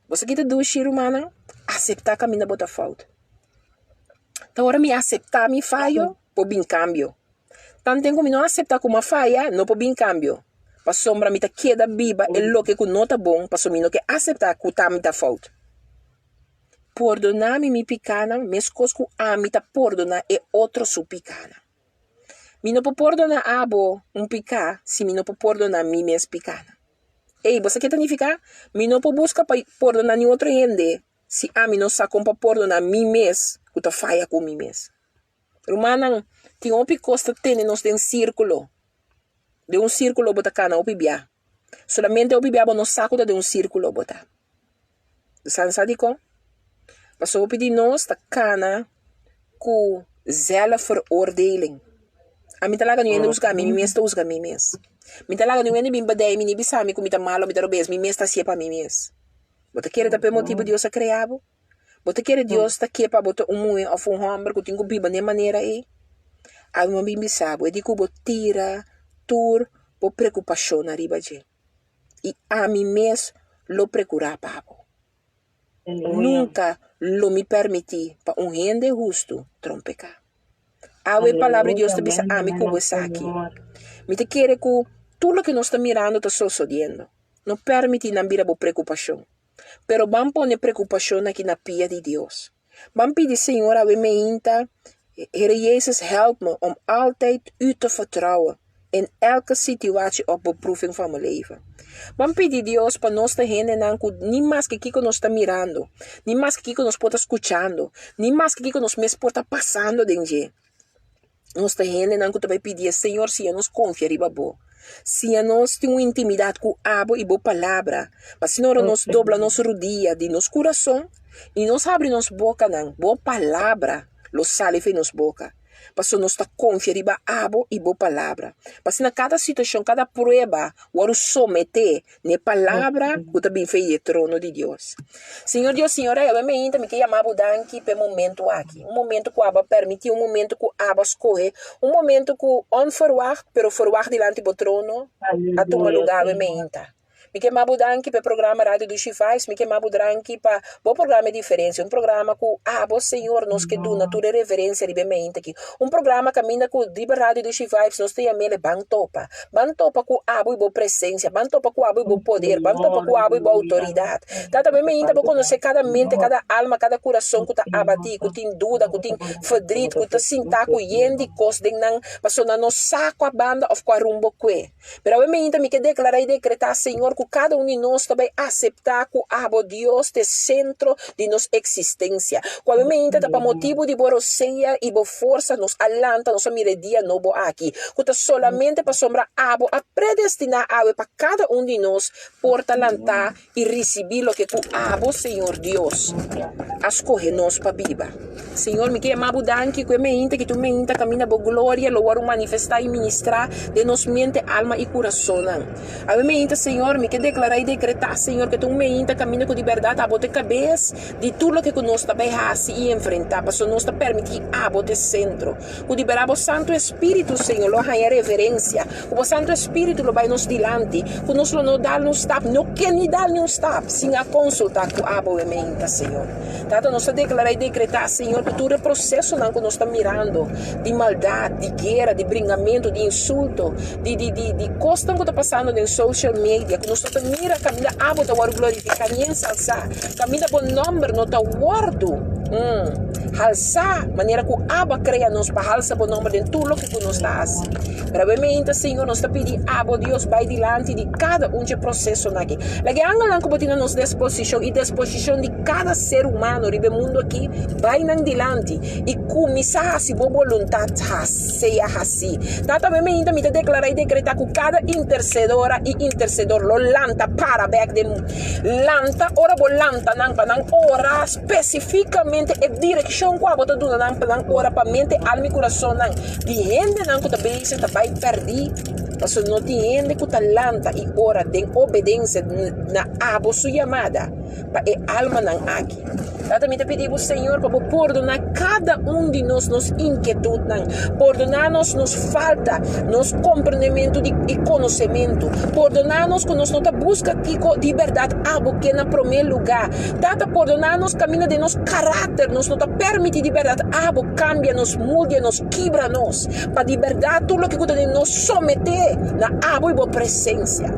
bo sa kita dushi, rumannan? Aseptá kaminda bo ta fout. Ta ora mi aseptá mi fayo, por bin kambio. Tanten ku mi no aseptá ku mi a faya, no por bin kambio. Pasobra mi ta keda biba e loke ku no ta bon, pasobra mi no ke aseptá ku ta mi ta fout. Pordoná mi mi pikánan meskos ku ami ta pordoná e otro su pikánan. Mi no por pordoná abo un piká si mi no por pordoná mi mes pikánan. Ey, bo sa ke ta nifiká? Mi no por buska pa pordoná niun otro hende si ami no sa kon pa pordoná mi mes ku ta faya ku mi mes. Rumannan, tin hopi kos ta tene nos den sírkulo. Den un sírkulo bo ta kana hopi bia. Solamente hopi bia bo no sa ku ta den un sírkulo bo ta. Bo sa sa dikon? Pasobra hopi di nos ta kana ku zelfveroordeling. Ami ta laga niun hende husga mi, mi mes ta husga mi mes. Mi ta laga niun hende bin badei mi ni bisa mi ku mi ta malo, mi ta robes, mi mes ta hasié pa mi mes. Bo ta kere ta pa e motibu Dios a krea bo? Bo ta kere Dios ta ke pa bo ta un muhé òf un hòmber ku tin ku biba den e manera ei? Ami a bin bisa bo, e di ku bo tira tur bo preokupashonnan riba dje, i ami mes lo prekurá pa bo. Nunka lo mi permití pa un hende hustu trompeká. Awe e Palabra di Dios ta bisa ami ku bo esaki. Mi ta kere ku tur loke nos ta mirando ta sosodiendo. No permití nan bira bo preokupashon. Pero ban pone preocupacion aki na pia di Dios. Ban pidi Señor awe meinta, Here Jezus help me om altijd U te vertrouwen in elke situatie of beproeving van mijn leven. Ban pidi Dios pa nos ta hendenan cu ni maske kico nos ta mirando, ni maske kico nos por ta scuchando, ni maske kico nos mes por ta pasando den dje. Nos ta hendenan ku ta bai pidi e Señor siña nos konfia riba bo. Siña nos tin un intimidat ku abo i bo palabra, pa asina ora nos dobla nos rudia di nos kurason i nos habri nos bokanan, bo palabra lo sali for di nos boka, pasobra nos ta konfia riba abo i bo palabra. Pa asina kada situashon, kada prueba wòrdu someté Na e palabra ku ta bin for di e trono di Dios. Señor Dios, Señor Rey, awe meinta mi ke yama bo danki pa e momento aki. Un momento ku abo a permití, un momento ku abo a skohe, un momento ku onverwacht, pero verwacht dilanti bo trono a tuma lugá awe meinta. Mi ke yama bo danki pa e programa Radio Dushi Vibes, mi ke yama bo danki pa bo programa E Diferencia, un programa ku abo, Señor, nos ke duna tur e reverencia riba e meinta aki. Un programa kaminda ku riba Radio Dushi Vibes nos ta yam'el e Ban Topa. Ban topa ku abo i bo presensia, ban topa ku abo i bo poder, ban topa ku abo i bo outoridat. Tata, mi mainta bo konosé kada mente, kada alma, kada kurason ku ta abatí, ku tin duda, ku tin ferdriet, ku ta sintá ku yen di kos den nan, pasobra nan no sa kua banda òf kua rumbo kue. Pero awe mainta mi ke deklará i dekretá, Señor, ku kada un di nos ta bai aseptá ku abo, Dios, ta e sentro di nos eksistensia. Ku awe mainta ta pa motibu di bo rosea i bo forsa nos a lanta, nos a mira e dia nobo aki. Ku ta solamente pasobra abo a predestiná awe pa kada un di nos por ta lantá i risibí loke ku abo, Señor Dios, a skohe nos pa biba. Señor, mi ke yama bo danki ku e meinta ki tur meinta kaminda bo gloria lo wòrdu manifestá i ministrá den nos mente, alma i kurasonnan. Awe meinta, Señor, mi ke deklará i dekretá, Señor, ku ta un meinta kaminda ku di bèrdat abo ta e kabes di tur loke ku nos ta bai hasi i enfrentá, pasobra nos ta permití abo ta e sentro. Ku di bèrdat bo Santu Espíritu, Señor, lo haña reverensia, ku bo Santu Espíritu lo bai nos dilanti, ku nos lo no dal un stap, no ke ni dal ni un stap, sin a konsultá ku abo e meinta, Señor. Tata, nos ta deklará i dekretá, Señor, ku tur e prosesonan ku nos ta mirando, di maldat, di guera, di bringamentu, di insulto, di, di, di, di kosnan ku ta pasando den social media, ku nos no ta mira kaminda abo ta wòrdu glorifiká ni ensalsá, kaminda bo nòmber no ta wòrdu, mm, halsá, manera ku abo a krea nos pa halsa bo nòmber den tur loke ku nos ta hasi. Pero awe meinta, Señor, nos ta pidi abo, Dios, bai dilanti di kada un dje prosesonan aki. Laga e angelnan ku bo tin na nos desposishon i desposishon di kada ser humano riba e mundu aki, bai nan dilanti i kuminsá hasi bo boluntat sea hasí. Tata, awe meinta mi ta deklará i dekretá ku kada intersedora i intersedor lo lanta para bèk den lanta ora bo lanta nan pa nan ora spesifikamente e direkshon ku abo ta duna nan pa nan ora pa mente, alma i kurasonnan di hendenan ku ta bezig ta bai pèrdí. Pasobra no tin hende ku ta lanta i ora den obedensia na abo su yamada pa e almanan aki. Tata, mi ta pidi bo, Señor, pa bo pordoná kada un di nos nos inkietutnan. Pordoná nos nos falta, nos komprendementu di i konosementu. Pordoná nos ku nos no ta buska kiko di bèrdat abo ke na promé lugá. Tata, pordoná nos kaminda den nos karakter nos no ta permití di bèrdat abo kambia nos, moldia nos, kibra nos, pa di bèrdat tur loke ku ta den nos someté na abo i bo presensia.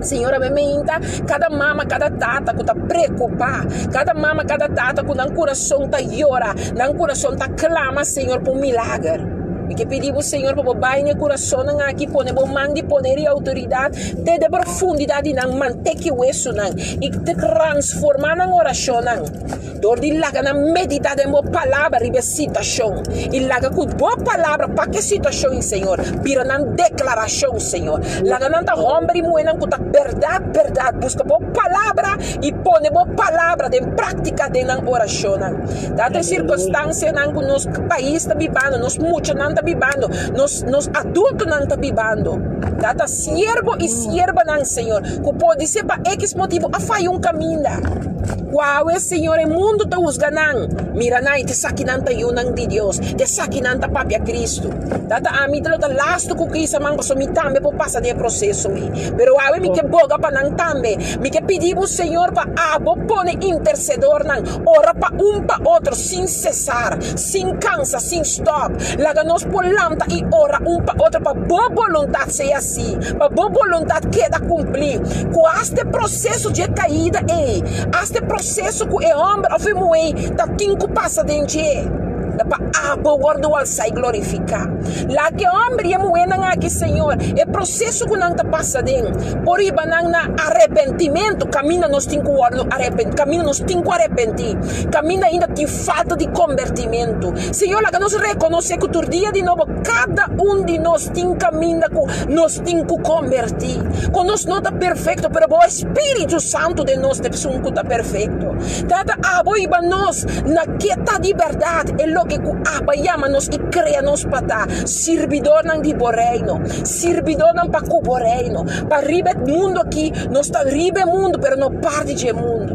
Señor, awe meinta kada mama, kada tata ku ta preokupá, kada mama, kada tata ku nan kurason ta yora, nan kurason ta klama, Señor, pa un milager. Mi ke pidi bo, Señor, pa bo bai na e kurasonnan aki, pone bo man di poder i outoridat te den profundidat di nan mantek i wesunan, i transformá nan orashonnan dor di laga nan meditá den bo Palabra riba e situashon, i laga ku bo Palabra pak e situashon i, Señor, bira nan deklarashon, Señor. Laga nan ta hòmber i muhénan ku ta bèrdat, bèrdat buska bo Palabra i pone bo Palabra den práktika den nan orashonnan. Tata e sirkunstansianan ku nos pais ta bibando, nos muchanan ta bibando, nos nos adultonan ta bibando. Tata siervo i siervanan, Señor, ku podisé pa ekis motibu a faya un kaminda. Ku awe, Señor, e mundu ta husga nan. Mira nan, i ta esakinan ta yunan di Dios, ta esakinan ta papia Kristu. Tata, ami ta lo ta lastu ku kisa man, pasobra mi tambe por pasa den e proseso ei. Pero awe mi ke boga pa nan tambe. Mi ke pidi bo, Señor, pa abo pone intersedornan Ora pa un pa otro sin sesar, sin kansa, sin stòp. Laga nos por lanta i ora un pa otro pa bo boluntat sea así, pa bo boluntat keda kumplí. Ku asta e proseso dje kaida ei, asta e proseso ku e hòmber òf e muhé ta tin ku pasa den dje, ta pa abo wòrdu alsá i glorifiká. Laga e hòmber i e muhénan aki, Señor, e proseso ku nan ta pasa den, por hiba nan na arepentimentu kaminda nos tin ku wòrdu arepentí, kaminda nos tin ku arepentí, kaminda ainda tin falta di kombertimentu. Señor, laga nos rekonosé ku tur dia di nobo kada un di nos tin kaminda ku nos tin ku kombertí, ku nos no ta perfekto, pero bo Spiritu Santu den nos ta esun ku ta perfekto. Tata, abo hiba nos na ke ta di bèrdat, e loke ku abo a yama nos i krea nos pa ta, sirbidornan di bo Reino. Sirbidónan pa ku bo Reino. Pa riba e mundu akí, nos ta riba e mundu, pero no parti dje mundu.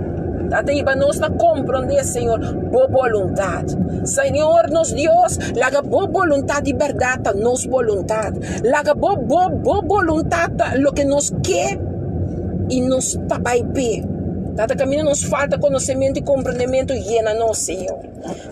Tata hiba nos na komprondé, Señor, bo boluntat. Señor nos Dios, laga bo boluntat di bèrdat ta nos boluntat. Laga bo bo bo boluntat ta loke nos ke i nos ta bai p'e. Tata, kaminda nos falta konosementu i komprondementu, yena nos, Señor.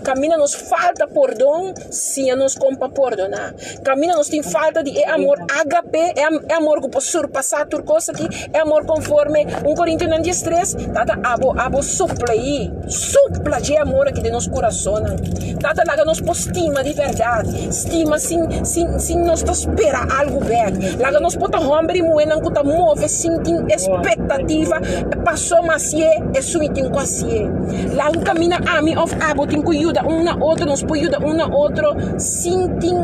Kaminda nos falta pordon, siña nos kon pa pordoná. Kaminda nos tin falta di e amor ágape, e amor ku por surpasá tur kos aki, e amor konforme un Korintionan diestres, Tata, abo, abo supla ei, supla dje amor aki den nos kurasonnan. Tata, laga nos por stima di bèrdat, stima sin, sin, sin nos ta spera algu bèk. Laga nos por ta hòmber i muhénan ku ta move sin tin espektativa, pasó masié esun i tin ku hasié. Laga un kaminda ami òf abo tin ku yuda un na otro, nos por yuda un na otro sin tin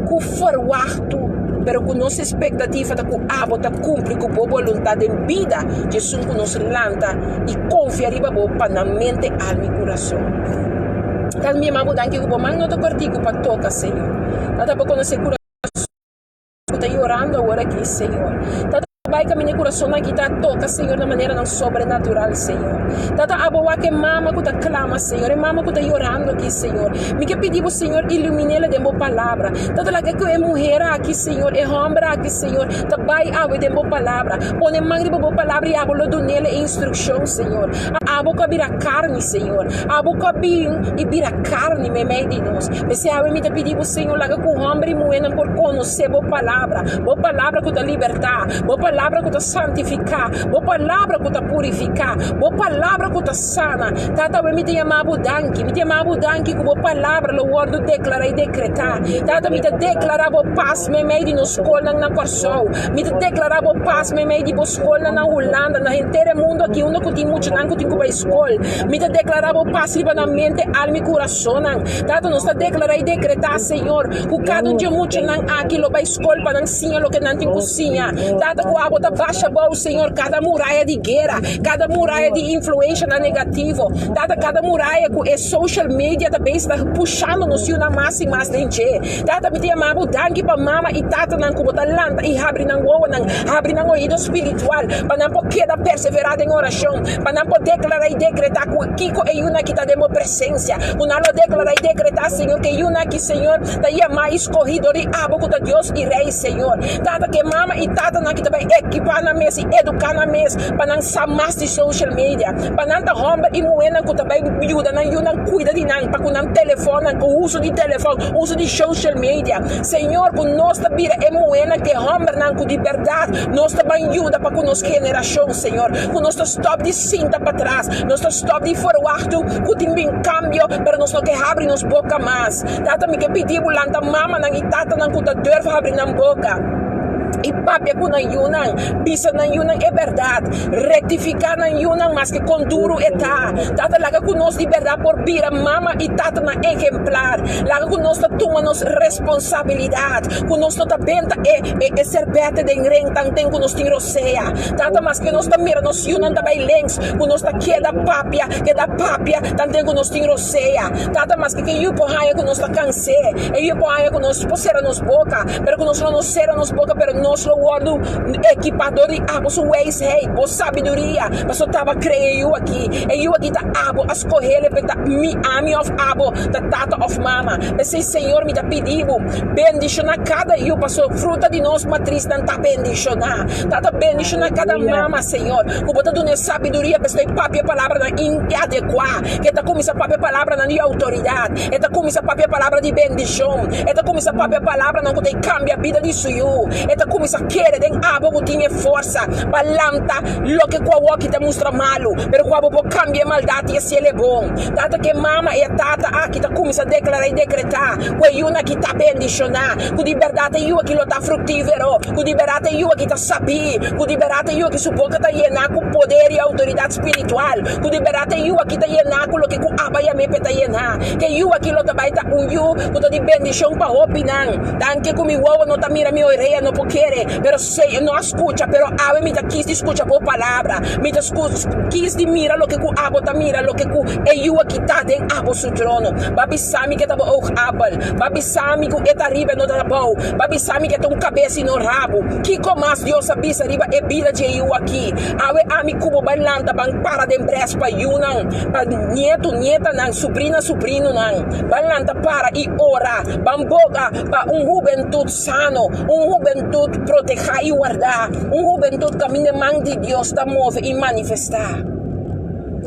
ku ferwachtu, pero ku nos espektativa ta ku abo ta kumpli ku bo boluntat den bida di esun ku nos lanta i konfia riba bo pa nan mente, alma i kurason. Tata mi ama bo danki ku bo man no ta kòrtiku pa toka, Señor. Tata bo konosé kurason. Ku ta yorando awor aki, Señor. Tata, bai kaminda e kurasonnan aki ta toka, Señor, na maneranan sobrenatural, Señor. Tata, abo wak e mama ku ta klama, Señor, e mama ku ta yorando aki, Señor. Mi ke pidi Bo, Señor, ilumin'el den Bo Palabra. Tata, laga ku e muher aki, Señor, e hòmber aki, Señor, ta bai awe den Bo Palabra. Pone man riba Bo Palabra i abo lo dun'el e instrukshon, Señor. Abo ku a bira karni, Señor. Abo ku a bin i bira karni meimei di nos. P'esei awe mi ta pidi bo, Señor, laga ku hòmber i muhénan por konosé bo palabra, bo palabra ku ta libertá, bo palabra ku ta santifiká, bo palabra ku ta purifiká, bo palabra ku ta sana. Tata, awe mi ta yama bo danki. Mi ta yama bo danki ku bo palabra lo wòrdu deklará i dekretá. Tata, mi ta deklará bo pas meimei di nos skolnan na Kòrsou. Mi ta deklará bo pas meimei di bo skolnan na Hulanda, na henter e mundu aki unda ku tin muchanan ku tin ku bai skol. Mi ta deklará bo pas riba nan mente, alma i kurasonnan. Tata, nos ta deklará i dekretá, Señor, ku kada un di e muchanan aki lo bai skol pa nan siña loke nan tin ku siña. Tata, ku abo ta basha bou, Señor, kada muraya di guera, kada muraya di influenshanan negativo. Tata, kada muraya ku e social media ta bezig ta pushando nos yunan mas i mas den dje. Tata, mi ta yama bo danki pa mama i tatanan ku bo ta lanta i habri nan wowonan, habri nan oido spiritual, pa nan por keda perseverá den orashon, pa nan por deklará i dekretá ku kiko e yunan aki ta den bo presensia, ku nan lo deklará i dekretá, Señor, ku e yunan aki, Señor, ta yamá i skohí dor di abo ku ta Dios i Rei, Señor. Tata, ku e mama i tatanan aki ta bai. ekipá nan mes i eduká nan mes pa nan sa mas di social media, pa nan ta hòmber i muhénan ku ta bai yuda nan yunan kuida di nan pa ku nan telefònnan, ku uso di telefòn, uso di social media. Señor, ku nos ta bira e muhénan ku e hòmbernan ku di bèrdat nos ta ban yuda pa ku nos generashon, Señor, ku nos ta stòp di sinta patras, nos ta stòp di ferwachtu ku tin bin kambio, pero nos no ke habri nos boka mas. Tata, mi ke pidi bo lanta mamanan i tatanan ku ta durf habri nan boka i papia ku nan yunan, bisa nan yunan e bèrdat, rektifiká nan yunan maske kon duru e ta. Tata, laga ku nos di bèrdat por bira mama i tatanan ehemplar. Laga ku nos ta tuma nos responsabilidat, ku nos no ta benta e e serbète den ren tanten ku nos tin rosea. Tata, maske nos ta mira nos yunan ta bai links, ku nos ta keda papia, keda papia tanten ku nos tin rosea. Sea, tata maske ke yu por haña ku nos ta kans'é, e yu por haña ku nos por sera nos boka, pero ku nos lo no sera nos boka, pero nos lo wòrdu ekipá dor di abo su wijsheid, bo sabiduria, pasobra taba krea e yu aki, e yu aki ta abo a skoh'é p'e ta mi, ami òf abo ta tata òf mama. P'esei, Señor, mi ta pidi bo, bendishoná kada yu, pasobra fruta di nos matrisnan ta bendishoná. Tata, bendishoná kada mama, Señor, ku bo ta dun'é sabiduria p'e stoi papia palabranan inadecuá. E ta kuminsá papia palabranan di outoridat. E ta kuminsá papia palabra di bendishon. E ta kuminsá papia palabranan ku ta kambia bida di su yu. E ta kuminsá kere den abo ku tin e forsa pa lanta loke ku awoki ta mustra malu, pero ku abo por kambia e maldat i hasiel e bon. Tata ku e mama i e tata aki ta kuminsá deklará i dekretá ku e yunan aki ta bendishoná, ku di bèrdat e yu aki lo ta fruktífero, ku di bèrdat e yu aki ta sabí, ku di bèrdat e yu aki su boka ta yená ku poder i outoridat spiritual. Ku di bèrdat e yu aki ta yená ku loke ku Abba yam'é p'e ta yená. Ku e yu aki lo ta bai ta un yu ku ta di bendishon pa hopinan. Danki ku mi wowo no ta mira, mi orea no por kere, pero Señor no a skucha. Pero awe mi ta kis di skucha bo palabra. Mi ta kis di mira loke ku abo ta mira, loke ku e yu aki ta den abo su trono. Bo a bisa mi ku e ta bo oogapel. Bo a bisa mi ku e ta riba e no ta abou. Bo a bisa mi ku e ta un kabes i no rabu. Kiko mas Dios a bisa riba e bida dje yu aki? Awe ami ku bo bai lanta ban para den bres pa yunan, pa nietu, nietanan, subrina, subrinunan. Ban lanta para i ora. Ban boga pa un hubentut sano, un hubentut protehá i wardá, un hubentut kaminda e man di Dios ta move i manifestá.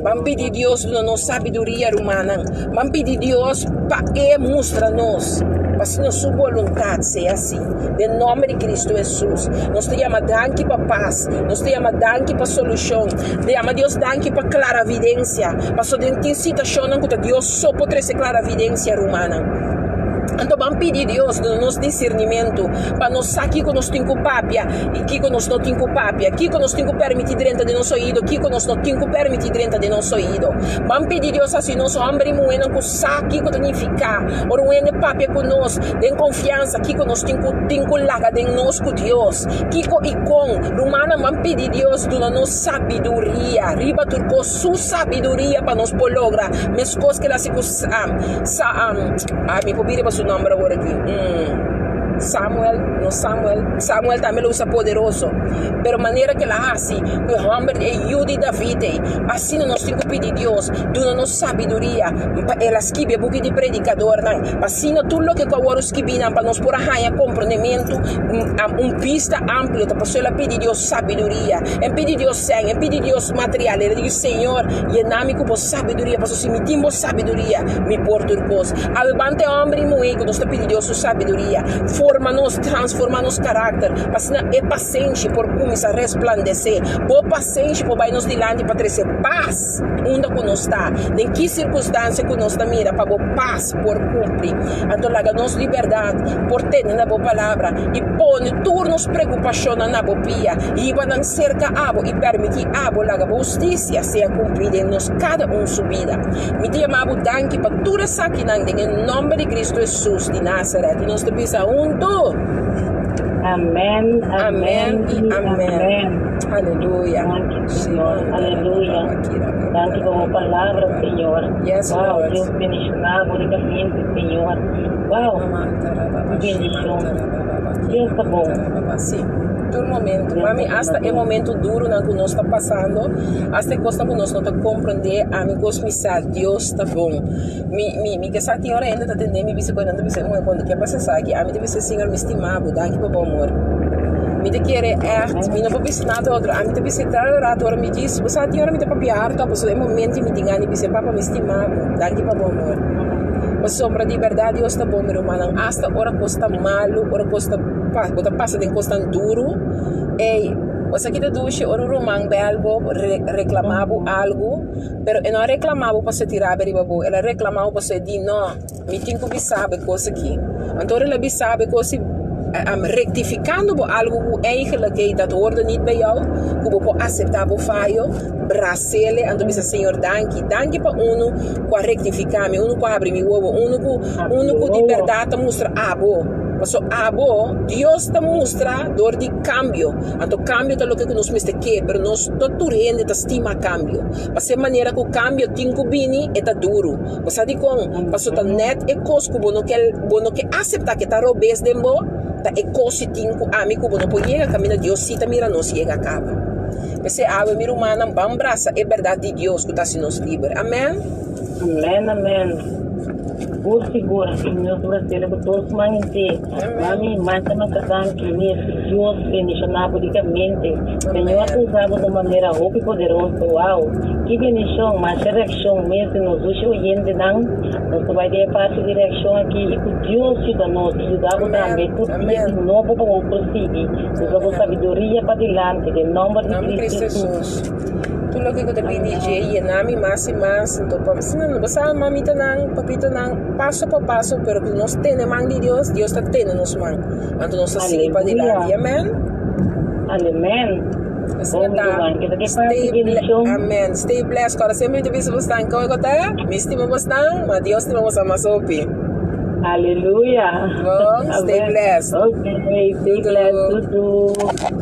Ban pidi Dios duna nos sabiduria, rumannan. Ban pidi Dios pa E mustra nos, pa asina Su boluntat sea así. Den nòmber di Kristu Hesus, nos ta yama danki pa pas, nos ta yama danki pa solushon, ta yama Dios danki pa klaravidensia, pasobra den tin situashonnan ku ta Dios so por trese klaravidensia, rumannan. Anto ban pidi Dios duna nos disirnimentu pa nos sa kiko nos tin ku papia i kiko nos no tin ku papia, kiko nos tin ku permití drenta den nos oido, kiko nos no tin ku permití drenta den nos oido. Ban pidi Dios hasi nos hòmber i muhénan ku sa kiko ta nifiká ora un hende papia ku nos den konfiansa, kiko nos tin ku tin ku laga den nos ku Dios, kiko i kon. Rumannan, ban pidi Dios duna nos sabiduria riba tur kos, su sabiduria pa nos por logra meskos ku el hasi ku Sa, ay mi por bira pa su nomber awor aki. Samuel, no Samuel, Samuel tambe lo usa poderoso. Pero manera ke el a hasi ku e homber di e yu di David ei, asina nos tin ku pidi Dios duna nos sabiduria pa el a skibi e buki di Predikadornan, pa asina tur loke ku a wòrdu skibí nan pa nos por a haña komprondementu, un bista amplio. Ta pasobra el a pidi Dios sabiduria, el pidi Dios sèn, el pidi Dios material, el a di, Señor, yena mi ku bo sabiduria, pasobra si mi tin bo sabiduria, mi por tur kos. Awe bante hòmber i muhé ku nos ta pidi Dios su sabiduria, forma nos, transformá nos karakter, pa asina e pasenshi por kuminsá resplandesé. Bo pasenshi por bai nos dilanti pa trese pas unda ku nos ta, den ki sirkunstansia ku nos ta mira, pa bo pas por kumpli. Anto laga nos di bèrdat por tene na bo palabra i pone tur nos preokupashonnan na bo pia, hiba nan serka abo i permití abo laga bo hustisia sea kumplí den nos kada un su bida. Mi ta yama bo danki pa tur esakinan den e nomber di Cristo Jesus di Nazaret. I nos ta bisa huntu. Amen, Amen i amen. Aleluya. Danki, Señor. Aleluya. Danki pa bo palabra, Señor. Yes, Wow, Lord. Dios bendiciona bo ricamente, Señor. Wow, bendicion. Dios ta bon. Sí, tur momento. Mami, hasta e momento duronan ku nos ta pasando, hasta e kosnan ku nos no ta komprendé, ami kos mi sa, Dios ta bon. Mi, mi, mi ke sa tin ora hende ta tende mi bisa ku nan ta bisa, Muhé, kon ke pasa esaki? Ami ta bisa, Señor, mi stima bo, danki pa bo amor. Mi ta kere ègt, mi no por bisa nada otro. Ami ta bisa cada rato ora mi djis, bo sa tin ora mi ta papia harto, pasobra e momento mi tin gana di bisa, Papa mi stima bo, danki pa bo amor. Pasobra di bèrdat Dios ta bon mi rumannan, asta ora kos ta malu, ora kos ta bo ta pasa den kosnan duru, ey, bo sa ki ta dushi ora un ruman bèl bo, reklama bo algu, pero e no a reklama bo pasobra e tin rabia riba bo, el a reklama bo pasobra e di no. Mi tin ku bisa bo e kos aki. Anto ora el a bisa bo e kos i rektifikando bo algu ku eigentlik ei dat hoorde niet bij jou, ku bo por aseptá bo fayo, bras'ele anto bisa Señor danki. Danki pa unu ku a rektifiká mi, unu ku a habri mi wowo, unu ku unu ku di bèrdat ta mustra abo. Pasobra abo, Dios ta mustra dor di kambio. Anto kambio ta loke ku nos mester ke, pero nos no tur hende ta stima kambio. Pasobra e manera ku kambio tin ku bini e ta duru. Bo sa dikon? Pasobra ta nèt e kos ku bo no ke bo no ke aseptá ke ta robes den bo, ta e kos si tin ku ami ku bo no por yega kaminda Dios sí ta mira nos yega kaba. P'esei awe mi rumannan ban brasa e bèrdat di Dios ku ta hasi nos liber. Amèn. Amèn amèn. Sigur sigur nos bras'el ku dos man henter. Mami masha masha danki mes Dios bendiciona bo ricamente Señor ta usa bo di un manera hopi poderoso wow ki bendicion masha reaccion mes di nos dushi oyentenan nos ta bay den e parti di reaccion aki y cu Dios yuda nos y yuda bo tambe tur dia di nobo pa bo por sigui usa bo sabiduria pa dilanti den nomber di Cristo Jesus. Tur loke ku ta bini dje yena mi mas i mas. Anto pa asina no bo sa mamitanan, papitonan, paso pa paso, pero ku nos tene man di Dios, Dios ta tene nos man. Anto nos ta sigui pa dilanti. Amen. Amen. Asina ta. Stay Amen. Stay blessed. Kòrda semper mi ta bisa bosnan koe ku ta, mi stima bosnan, ma Dios stima bosnan mas hopi. Aleluya. Bon, stay blessed. Okay, stay blessed. Tutu.